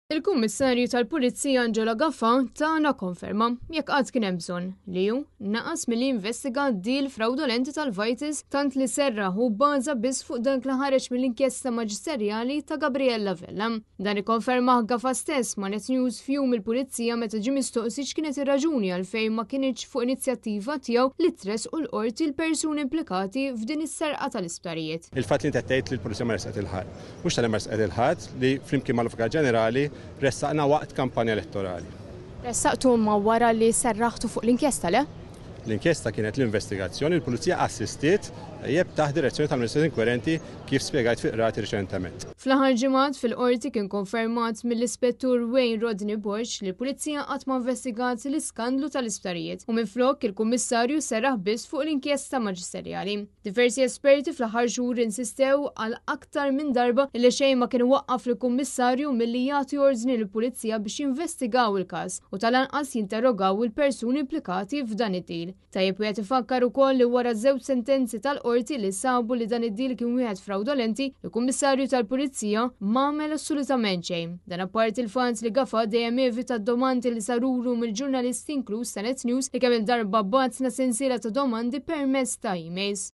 Il-Kummissarju tal-Pulizija Angelo Gafà tana konferma, jekk qatt kien hemm bżonn, li hu naqas milli jinvestiga d-deal frawdolenti tal-Vitals tant li serraħ u bbaża biss fuq dak li ħareġ mill-inkjesta maġisterjali ta' Gabriella Vella. Dan ikkonfermah Gafà stess ma' Net News f'Jum il-Pulizija meta ġie mistoqsi x'kienet ir-raġuni għalfejn ma kinitx fuq inizjattiva tiegħu li tressqu l-Qorti l-persuni implikati f'din is-serqa tal-isptarijiet. Il-fatt li inti qed tgħid li l-Pulizija ma ressqet il-ħadd. Mhux talli ma ressqet il-ħadd, li flimkien mal-Avukat Ġenerali ressaqna waqt kampanja elettorali. Ressaqtu imma wara li serraħtu fuq l-inkjesta, le? L-inkjesta kienet l-investigazzjoni, il-Pulizija assistiet, tajjeb, taħt direzzjoni tal-Maġistrat Inkwerenti kif spjegajt fil-qrati riċentement. Fl-aħħar ġimgħat fil-Qorti kien konfermat mill-Ispettur Wayne Rodney Borg li l-Pulizija qatt ma investigat l-iskandlu tal-isptarijiet u minflok il-Kummissarju serraħ biss fuq l-inkjesta maġisterjali. Diversi esperti fl-aħħar xhur insistew għal aktar minn darba li xejn ma kien iwaqqaf lill-Kummissarju milli jagħti ordni lill-Pulizija biex jinvestigaw il-każ u tal-anqas jinterrogaw il-persuni implikati f'dan id-deal. Tajjeb wieħed ifakkar ukoll li wara żewġ sentenzi tal-Qorti li sabu li dan id-deal kien wieħed frawdolenti, il-Kummissarju tal-Pulizija m'għamel assolutament xejn. Dan apparti l-fatt li Gafà dejjem evita d-domandi li sarulu mill-ġurnalisti inkluż ta' Net News li kemm-il darba bagħatna sensiela ta' domandi permezz ta' emails.